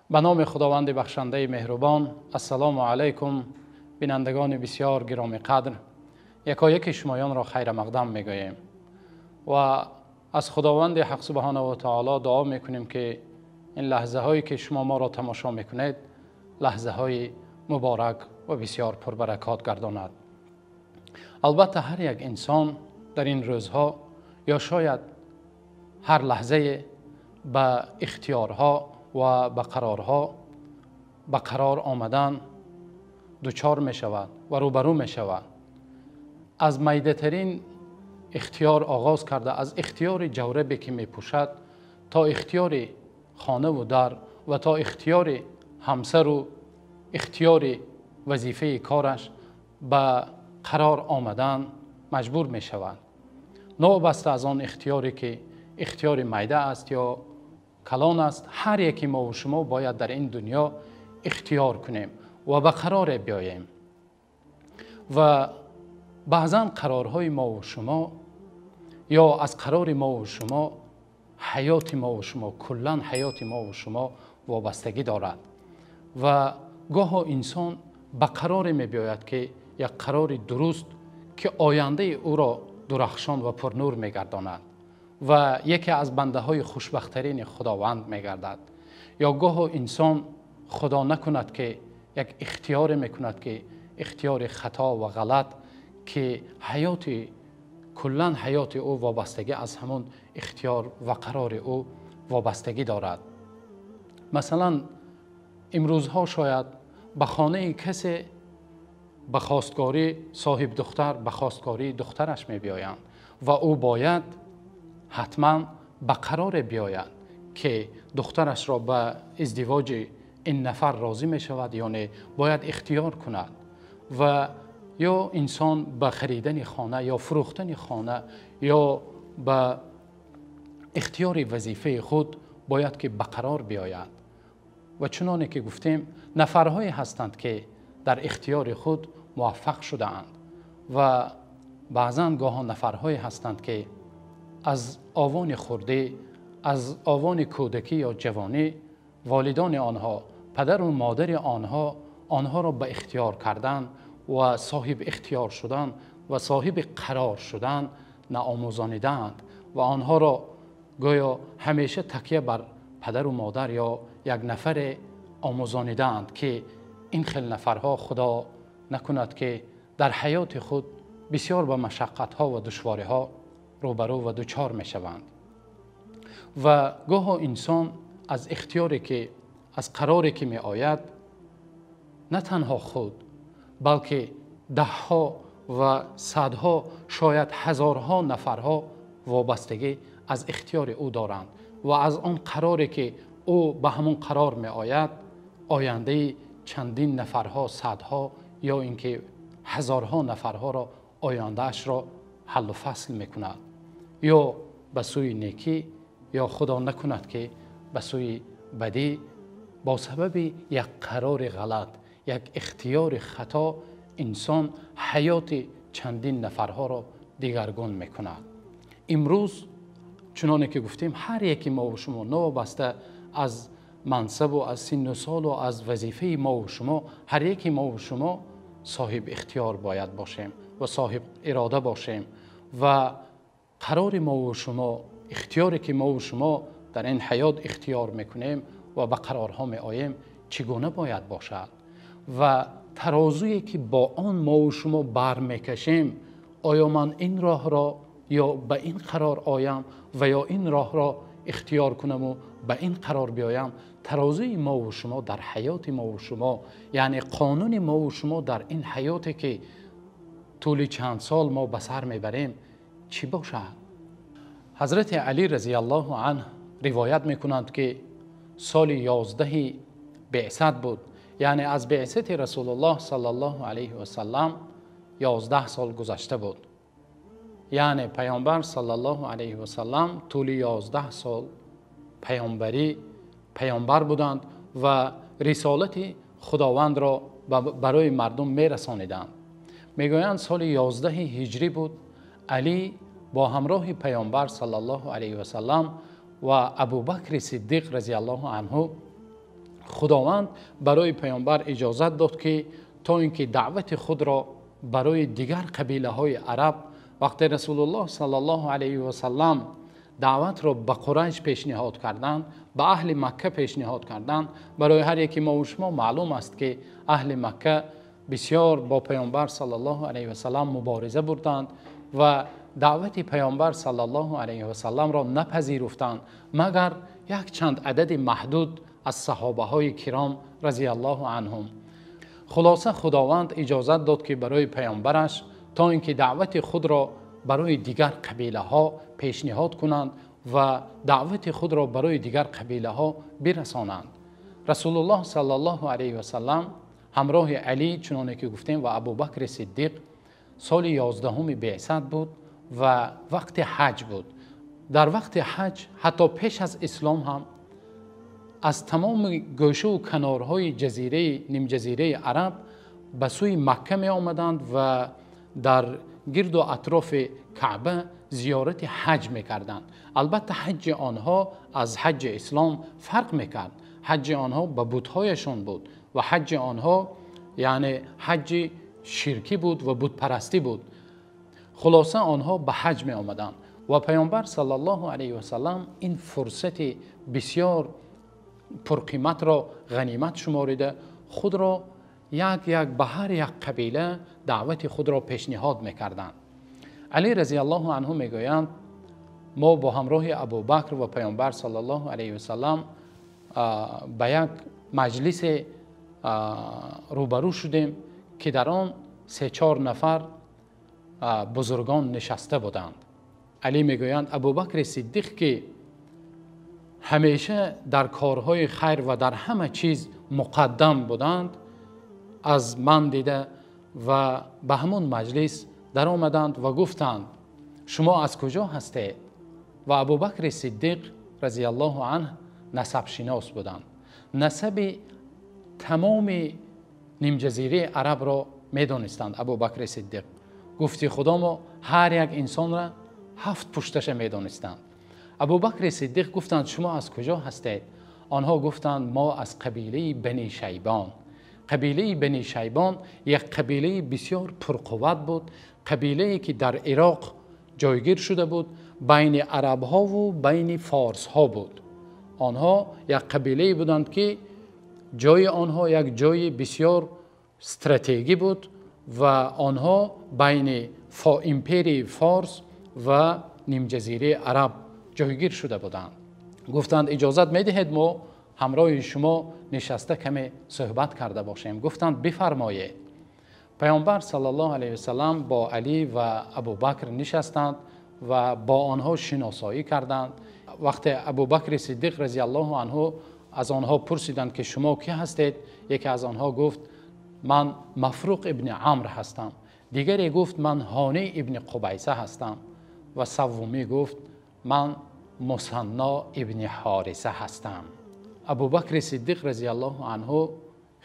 Ба номи Худованди бахшандаи меҳрубон. Ассалому алайкум, бинандагони бисёр гиромӣ қадр, якояки шумоёнро хайрмақдам мегӯем ва аз Худованди ҳақ субҳонаҳу ва таъоло дуо мекунем, ки ин лаҳзаҳое ки шумо моро тамошо мекунед, лаҳзаҳои муборак ва бисёр пурбаракат гардонад. Албатта ҳар як инсон дар ин рӯзҳо ё шояд ҳар лаҳза ба ихтиёрҳо ва ба қарорҳо ба қарор омадан дучор мешавад ва рӯбарӯ мешавад. Аз майдатарин ихтиёр оғоз карда, аз ихтиёри ҷаврабе ки мепӯшад то ихтиёри хона ва дар ва то ихтиёри ҳамсар ва ихтиёри вазифаи кораш ба қарор омадан маҷбур мешавад. Новобаста аз он ихтиёре ки ихтиёри майда аст ё калон аст, ҳар яки мо ва шумо бояд дар ин дунё ихтиёр кунем ва ба қароре биёем. Ва баъзан қарорҳои мо ва шумо ё аз қарори мо ва шумо ҳаёти мо ва шумо, куллан ҳаёти мо ва шумо вобастагӣ дорад. Ва гоҳо инсон ба қароре мебиёяд, ки як қарори дуруст, ки ояндаи ӯро дурахшон ва пурнур мегардонад ва яке аз бандаҳои хушбахттарини Худованд мегардад. Ё гоҳо инсон худо накунад ки як ихтиёре мекунад, ки ихтиёри хато ва ғалат, ки ҳаёти куллан ҳаёти ӯ вобастагӣ аз ҳамон ихтиёр ва қарори ӯ вобастагӣ дорад. Масалан, имрӯзҳо шояд ба хонаи касе ба хостгорӣ соҳиби духтар ба хостгории духтараш мебиёянд ва ӯ бояд ҳатман ба қароре биёяд, ки духтарашро ба издивоҷи ин нафар розӣ мешавад ё не, бояд ихтиёр кунад. Ва ё инсон ба харидани хона ё фурӯхтани хона ё ба ихтиёри вазифаи худ бояд ки ба қарор биёяд. Ва чуноне ки гуфтем, нафарҳое ҳастанд, ки дар ихтиёри худ муваффақ шудаанд ва баъзан гоҳо нафарҳое ҳастанд, ки аз овони хурдӣ, аз овони кӯдакӣ ё ҷавонӣ волидони онҳо, падару модари онҳо онҳоро ба ихтиёр кардан ва соҳиби ихтиёр шудан ва соҳиби қарор шудан наомӯзонидаанд ва онҳоро гӯё ҳамеша такя бар падару модар ё як нафаре омӯзонидаанд, ки ин хел нафарҳо худо накунад ки дар ҳаёти худ бисёр ба машаққатҳо ва душвориҳо рӯбарӯ ва дучор мешаванд. Ва гоҳо инсон аз ихтиёре ки аз қароре ки меояд на танҳо худ, балки даҳҳо ва садҳо, шояд ҳазорҳо нафарҳо вобастагӣ аз ихтиёри ӯ доранд ва аз он қароре ки ӯ ба ҳамон қарор меояд, ояндаи чандин нафарҳо, садҳо ё инки ҳазорҳо нафарҳоро ояндаашро ҳаллу фасл мекунад, ё ба сӯи некӣ ё худо накунад ки ба сӯи бадӣ. Бо сабаби як қарори ғалат, як ихтиёри хато инсон ҳаёти чандин нафарҳоро дигаргун мекунад. Имрӯз чуноне ки гуфтем, ҳар яки мо ва шумо новобаста аз мансаб ва аз синну сол ва аз вазифаи мо ва шумо, ҳар яки мо ва шумо соҳиби ихтиёр бояд бошем ва соҳиби ирода бошем ва қарори мо ва шумо, ихтиёре ки мо ва шумо дар ин ҳаёт ихтиёр мекунем ва ба қарорҳо меоем, чӣ гуна бояд бошад ва тарозуе ки бо он мо ва шумо бармекашем, оё ман ин роҳро ё ба ин қарор оям ва ё ин роҳро ихтиёр кунам ва ба ин қарор биёям. Тарозуи мо ва шумо дар ҳаёти мо ва шумо, яъне қонуни мо ва шумо дар ин ҳаёте ки тӯли чанд сол мо ба сар мебарем, чӣ бошад? Ҳазрати Алӣ разияллоҳу анҳу ривоят мекунанд, ки соли 11 баъсат буд, яъне аз баъсати Расулуллоҳ саллаллоҳу алайҳи васаллам 11 сол гузашта буд. Яъне Паёмбар саллаллоҳу алайҳи васаллам тӯли 11 сол паёмбар буданд ва рисолати Худовандро барои мардум мерасониданд. Мегӯянд соли 11 ҳиҷрӣ буд. Алӣ бо ҳамроҳи Паёмбар саллаллоҳу алайҳи васаллам ва Абӯбакри Сиддиқ разияллоҳу анҳу Худованд барои паёмбар иҷозат дод, ки то инки даъвати худро барои дигар қабилаҳои араб, вақте Расулуллоҳ саллаллоҳу алайҳи васаллам даъватро ба Қурайш пешниҳод карданд, ба аҳли Макка пешниҳод карданд, барои ҳар яки мо ва шумо маълум аст, ки аҳли Макка бисёр бо паёмбар саллаллоҳу алайҳи васаллам мубориза бурданд ва даъвати паёмбар саллаллоҳу алайҳи васалламро напазируфтанд, магар як чанд адади маҳдуд аз саҳобаҳои киром разияллоҳу анҳум. Хулоса, Худованд иҷозат дод, ки барои паёмбараш то инки даъвати худро барои дигар қабилаҳо пешниҳод кунанд ва даъвати худро барои дигар қабилаҳо бирасонанд. Расулуллоҳ саллаллоҳу алайҳи васаллам ҳамроҳи Алӣ, чуноне ки гуфтем, ва Абубакри Сиддиқ соли 11 беъсат буд ва вақти ҳаҷ буд. Дар вақти ҳаҷ, ҳатто пеш аз ислом ҳам, аз тамоми гӯшаву канорҳои ҷазираи нимҷазираи араб ба сӯи Макка меомаданд ва дар гирду атрофи Каъба зиёрати ҳаҷ мекарданд. Албатта ҳаҷи онҳо аз ҳаҷи ислом фарқ мекард. Ҳаҷи онҳо ба бутҳояшон буд ва ҳаҷи онҳо яъне ҳаҷи ширкӣ буд ва бутпарастӣ буд. Хулоса, онҳо ба ҳаҷ меомаданд ва паёмбар саллаллоҳу алайҳи васаллам ин фурсати бисёр пурқиматро ғанимат шуморида худро як як ба ҳар як қабила даъвати худро пешниҳод мекарданд. Алӣ разияллоҳу анҳу мегӯянд, мо бо ҳамроҳи Абубакр ва паёмбар саллаллоҳу алайҳи васаллам ба як маҷлисе рӯбарӯ шудем, ки дар он 3-4 нафар бузургон нишаста буданд. Алӣ мегӯянд, Абубакри Сиддиқ, ки ҳамеша дар корҳои хайр ва дар ҳама чиз муқаддам буданд, аз ман дида ва ба ҳамон маҷлис даромаданд ва гуфтанд, шумо аз куҷо ҳастед? Ва Абубакри Сиддиқ разияллоҳу анҳу насабшинос буданд. Насаби тамоми нимҷазираи арабро медонистанд. Абубакри Сиддиқ гуфти худо мо ҳар як инсонро 7 пушташа медонистанд. Абубакри Сиддиқ гуфтанд, шумо аз куҷо ҳастед? Онҳо гуфтанд, мо аз қабилаи Бани Шайбон. Қабилаи Бани Шайбон як қабилаи бисёр пурқувват буд, қабилае ки дар Ироқ ҷойгир шуда буд, байни арабҳову байни форсҳо буд. Онҳо як қабилае буданд, ки ҷои онҳо як ҷои бисёр стратегӣ буд ва онҳо байни империяи форс ва нимҷазираи араб ҷойгир шуда буданд. Гуфтанд, иҷозат медиҳед мо ҳамроҳи шумо нишаста каме суҳбат карда бошем? Гуфтанд, бифармоед. Паёмбар саллаллоҳу алайҳи васаллам бо Алӣ ва Абубакр нишастанд ва бо онҳо шиносоӣ карданд. Вақте Абубакри Сиддиқ разияллоҳу анҳу аз онҳо пурсиданд, ки шумо кӣ ҳастед? Яке аз онҳо гуфт, ман Мафруқ ибни Амр ҳастам. Дигаре гуфт, ман Ҳони ибни Қубайса ҳастам. Ва севумӣ гуфт, ман Мусанно ибни Ҳориса ҳастам. Абубакри Сиддиқ разияллоҳу анҳу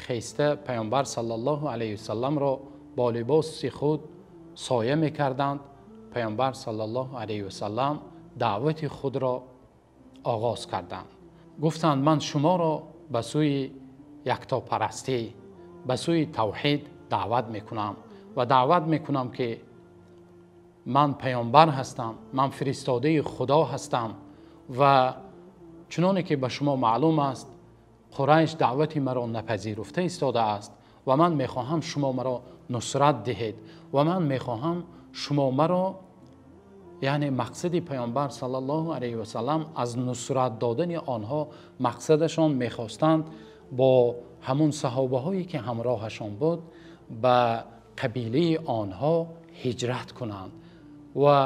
хеста паёмбар саллаллоҳу алайҳи васалламро бо либоси худ соя мекарданд. Паёмбар саллаллоҳу алайҳи васаллам даъвати худро оғоз карданд. Гуфтанд, ман шуморо ба сӯи яктопарастӣ, ба сӯи тавҳид даъват мекунам ва даъват мекунам, ки ман паёмбар ҳастам, ман фиристодаи Худо ҳастам ва чуноне ки ба шумо маълум аст, Қурайш даъвати маро напазируфта истодааст ва ман мехоҳам шумо маро нусрат диҳед ва ман мехоҳам шумо маро, яъне мақсади паёмбар саллаллоҳу алайҳи васаллам аз нусрат додани онҳо мақсадашон мехостанд бо ҳамон саҳобаҳое ки ҳамроҳашон буд ба қабилаи онҳо ҳиҷрат кунанд. Ва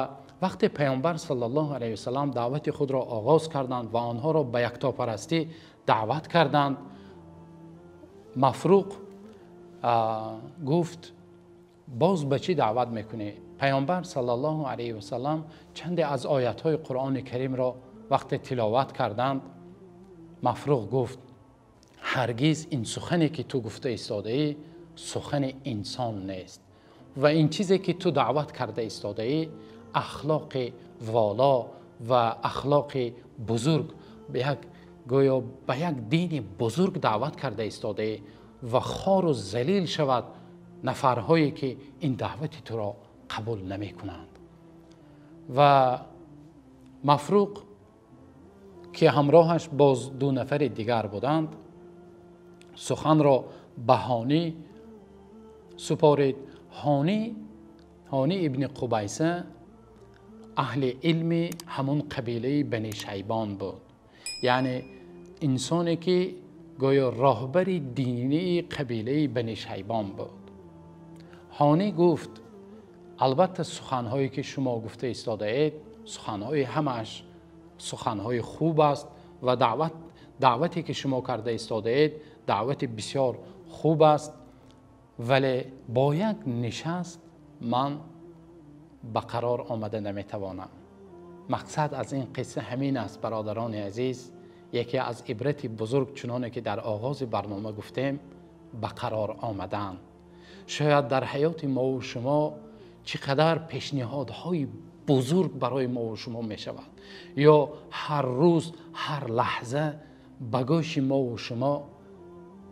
вақте паёмбар саллаллоҳу алайҳи васаллам даъвати худро оғоз карданд ва онҳоро ба яктопарастӣ даъват карданд, Мафруқ гуфт, боз ба чӣ даъват мекунӣ? Паёмбар саллаллоҳу алайҳи васаллам чанде аз оятҳои Қуръони Каримро вақте тиловат карданд, Мафруқ гуфт, ҳаргиз ин сухане ки ту гуфта истодаӣ сухани инсон нест ва ин чизе ки ту даъват карда истодаӣ ахлоқи воло ва ахлоқи бузург, як гӯё ба як дини бузург даъват карда истодаӣ ва хору залил шавад нафарҳое ки ин даъвати туро қабул намекунанд. Ва Мафруқ ки ҳамроҳаш боз ду нафари дигар буданд, суханро ба Ҳонӣ супорид. Ҳонӣ ибни Қубайса аҳли илми ҳамон қабилаи Бани Шайбон буд, яъне инсоне ки гӯё роҳбари динии қабилаи Бани Шайбон буд. Ҳонӣ гуфт: албатта суханҳое ки шумо гуфта истодаед суханҳои ҳамаш суханҳои хуб аст ва даъвате ки шумо карда истодаед даъвати бисёр хуб аст, вале бо як нишаст ман ба қарор омада наметавонам. Мақсад аз ин қисса ҳамин аст, бародарони азиз, яке аз ибрати бузург, чуноне ки дар оғози барнома гуфтем, ба қарор омадан. Шояд дар ҳаёти мо ва шумо чӣ қадар пешниҳодҳои бузург барои мо ва шумо мешавад, ё ҳар рӯз ҳар лаҳза ба гӯши мо ва шумо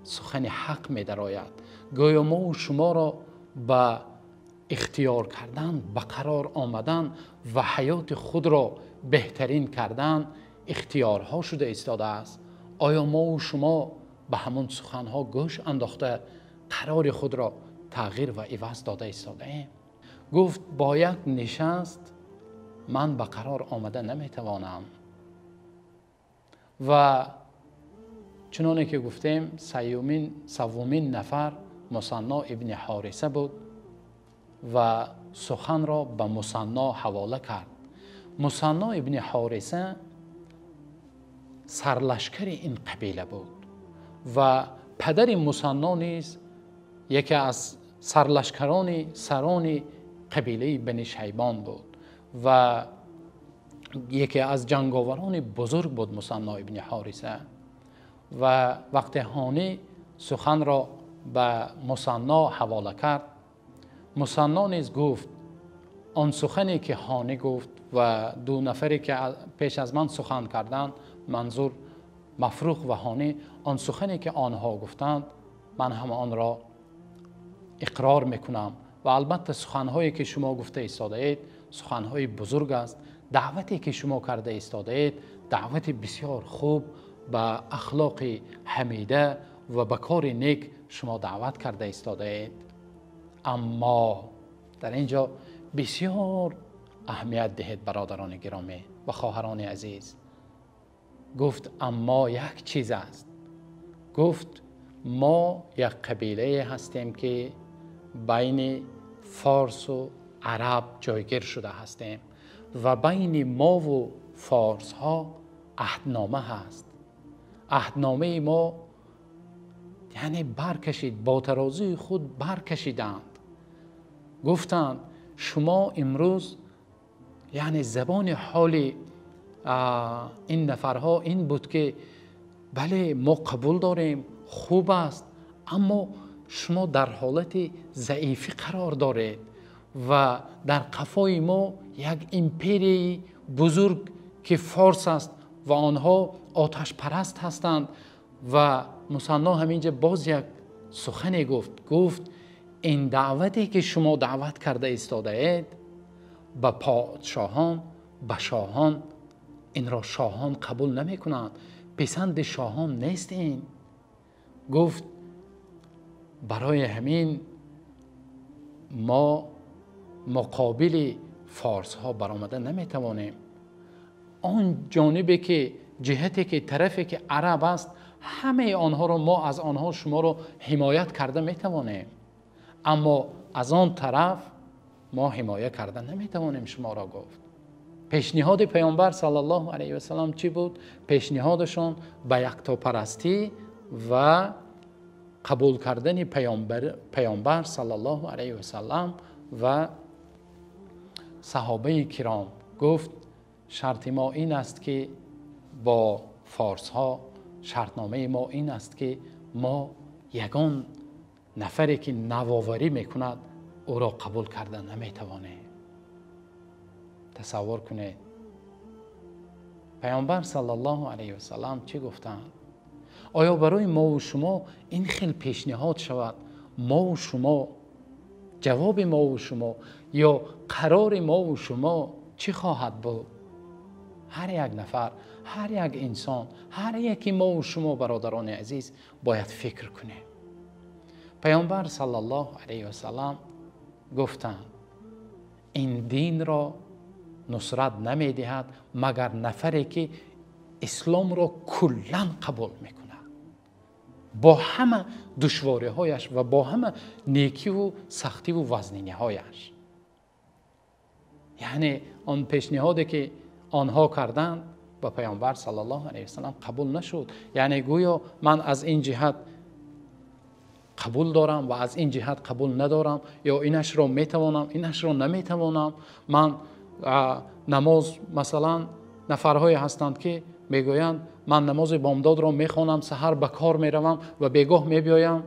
сухани ҳақ медарояд, гӯё мо ва шуморо ба ихтиёр кардан, ба қарор омадан ва ҳаёти худро беҳтарин кардан ихтиёрҳо шуда истодааст. Оё мо ва шумо ба ҳамон суханҳо гӯш андохта қарори худро тағйир ва иваз дода истодаем? Гуфт: бо як нишаст ман ба қарор омада наметавонам. Ва чуноне ки гуфтем, севумин нафар Мусанно ибни Ҳориса буд ва суханро ба Мусанно ҳавола кард. Мусанно ибни Ҳориса сарлашкари ин қабила буд ва падари Мусанно низ яке аз сарлашкарони сарони қабилаи Бани Шайбон буд ва яке аз ҷанговарони бузург буд Мусанно ибни Ҳориса. Ва вақте Ҳонӣ суханро ба Мусанно ҳавола кард, Мусанно низ гуфт: он сухане ки Ҳонӣ гуфт ва ду нафаре ки пеш аз ман сухан карданд, манзур Мафруқ ва Ҳонӣ, он сухане ки онҳо гуфтанд ман ҳам онро иқрор мекунам ва албатта суханҳое ки шумо гуфта истодаед суханҳои бузург аст, даъвате ки шумо карда истодаед даъвати бисёр хуб, ба ахлоқи ҳамида ва ба кори нек шумо даъват карда истодаед. Аммо дар инҷо бисёр аҳамият диҳед, бародарони гиромӣ ва хоҳарони азиз. Гуфт: аммо як чиз аст. Гуфт: мо як қабилае ҳастем ки байни форс ва араб ҷойгир шуда ҳастем ва байни мо ва форсҳо аҳднома ҳаст. Аҳдномаи мо яъне баркашид, бо тарозуи худ баркашиданд. Гуфтанд: шумо имрӯз, яъне забони ҳоли ин нафарҳо ин буд ки бале, мо қабул дорем, хуб аст, аммо шумо дар ҳолати заифӣ қарор доред ва дар қафои мо як империяи бузург ки форс аст ва онҳо оташпараст ҳастанд. Ва Мусанно ҳаминҷа боз як сухане гуфт. Гуфт: ин даъвате ки шумо даъват карда истодаед ба подшоҳон, ба шоҳон, инро шоҳон қабул намекунанд, писанди шоҳон нест ин. Гуфт: барои ҳамин мо муқобили форсҳо баромада наметавонем. Он ҷонибе ки ҷиҳате ки тарафе ки араб аст, ҳамаи онҳоро мо аз онҳо шуморо ҳимоят карда метавонем, аммо аз он тараф мо ҳимоя карда наметавонем шуморо. Гуфт: пешниҳоди паёмбар саллаллоҳу алайҳи васаллам чӣ буд? Пешниҳодашон ба яктопарастӣ ва қабул кардани паёмбар саллаллоҳу алайҳи васаллам ва саҳобаи киром. Гуфт: шарти мо ин аст ки бо форсҳо, шартномаи мо ин аст ки мо ягон нафаре ки навоварӣ мекунад ӯро қабул карда наметавонем. Тасаввур кунед, Паёмбар саллаллоҳу алайҳи васаллам чӣ гуфтанд? Оё барои мо ва шумо ин хел пешниҳод шавад, мо ва шумо ҷавоби мо ва шумо ё қарори мо ва шумо чӣ хоҳад буд? Ҳар як нафар, ҳар як инсон, ҳар яки мо ва шумо бародарони азиз бояд фикр кунем. Паёмбар саллаллоҳу алайҳи васаллам гуфтанд ин динро нусрат намедиҳад магар нафаре ки исломро куллан қабул мекунад, бо ҳама душвориҳояш ва бо ҳама некиву сахтиву вазниниҳояш. Яъне он пешниҳоде ки онҳо карданд ба Паёмбар саллаллоҳу алайҳи васаллам қабул нашуд. Яъне гӯё ман аз ин ҷиҳат қабул дорам ва аз ин ҷиҳат қабул надорам, ё инашро метавонам, инашро наметавонам. Ман намоз, масалан, нафарҳое ҳастанд ки мегӯянд ман намози бомдодро мехонам, саҳар ба кор меравам ва бегоҳ мебиёям,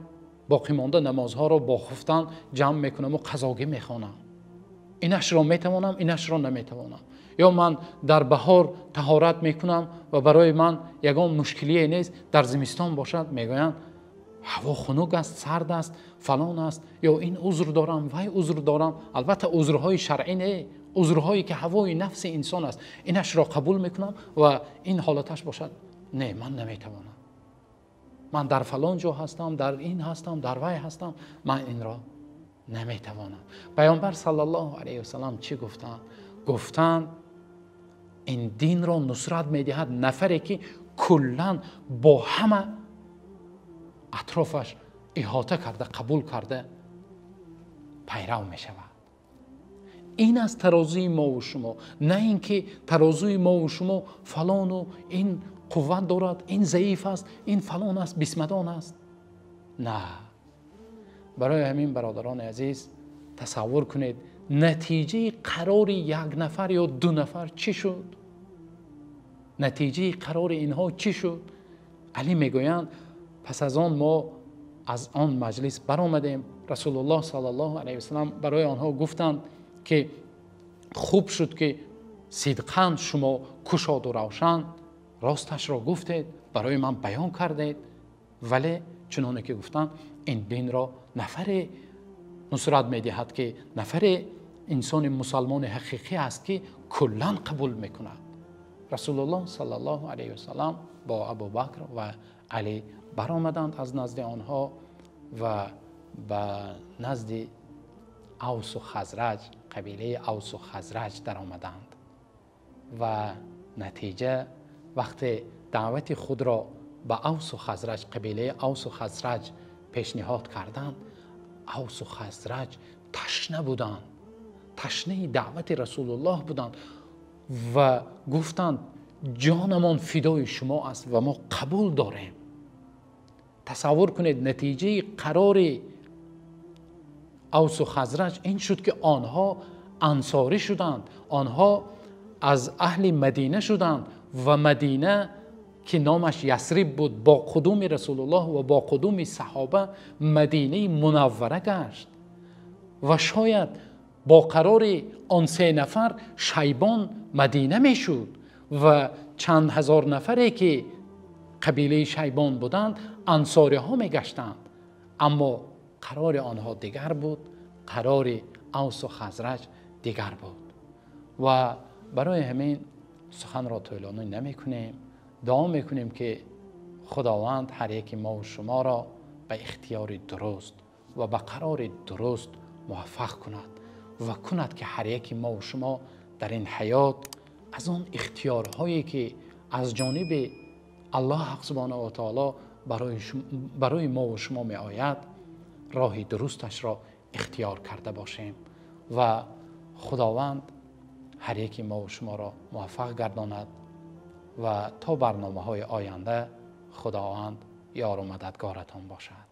боқӣ монда намозҳоро бо хуфтан ҷамъ мекунам ва қазогӣ мехонам. Инашро метавонам, инашро наметавонам. Ё ман дар баҳор таҳорат мекунам ва барои ман ягон мушкилие нест, дар зимистон бошад мегӯянд ҳаво хунук аст, сард аст, фалон аст, ё ин узр дорам, вай узр дорам. Албатта узрҳои шаръӣ не, узрҳое ки ҳавои нафси инсон аст, инашро қабул мекунам ва ин ҳолаташ бошад не, ман наметавонам, ман дар фалон ҷо ҳастам, дар ин ҳастам, дар вай ҳастам, ман инро наметавонам. Паёмбар саллаллоҳу алайҳи васаллам чӣ гуфтанд? Гуфтанд ин динро нусрат медиҳад нафаре ки куллан бо ҳама атрофаш иҳота карда, қабул карда пайрав мешавад. Ин аст тарозуи мо ва шумо, на ин ки тарозуи мо ва шумо фалону ин қувват дорад, ин заиф аст, ин фалон аст, бисмадон аст. На. Барои ҳамин бародарони азиз тасаввур кунед натиҷаи қарори як нафар ё ду нафар чӣ шуд? Натиҷаи қарори инҳо чӣ шуд? Али мегӯянд пас аз он мо аз он маҷлис баромадем. Расулуллоҳ саллаллоҳу алайҳи васаллам барои онҳо гуфтанд ки хуб шуд ки сидқан шумо кушоду равшан росташро гуфтед, барои ман баён кардед, вале чуноне ки гуфтанд ин динро нафаре нусрат медиҳад ки нафаре инсони мусалмони ҳақиқӣ аст ки куллан қабул мекунад. Расулуллоҳ саллаллоҳу алайҳи васаллам бо Абубакр ва Али баромаданд аз назди онҳо ва ба назди Авсу Хазраҷ, қабилаи Авсу Хазраҷ даромаданд. Ва натиҷа вақте даъвати худро ба Авсу Хазраҷ, қабилаи Авсу Хазраҷ пешниҳод карданд, Авсу Хазраҷ ташна буданд, ташнаи даъвати Расулуллоҳ буданд ва гуфтанд ҷонамон фидои шумо аст ва мо қабул дорем. Тасаввур кунед натиҷаи қарори Авсу Хазраҷ ин шуд ки онҳо ансорӣ шуданд, онҳо аз аҳли Мадина шуданд ва Мадина ки номаш Ясриб буд бо қудуми Расулуллоҳ ва бо қудуми саҳоба Мадинаи Мунаввара гашт. Ва шояд бо қарори он се нафар Шайбон Мадина мешуд ва чанд ҳазор нафаре ки қабилаи Шайбон буданд ансориҳо мегаштанд. Аммо қарори онҳо дигар буд, қарори Авсу Хазраҷ дигар буд. Ва барои ҳамин суханро тӯлонӣ намекунем, дуо мекунем ки Худованд ҳар яки мо ва шуморо ба ихтиёри дуруст ва ба қарори дуруст муваффақ кунад ва кунад ки ҳар яки мо ва шумо дар ин ҳаёт аз он ихтиёрҳое ки аз ҷониби Аллоҳ субҳонаҳу ва таоло барои мо ва шумо меояд роҳи дурусташро ихтиёр карда бошем ва Худованд ҳар яки мо ва шуморо муваффақ гардонад ва то барномаҳои оянда Худованд ёру мададгоратон бошад.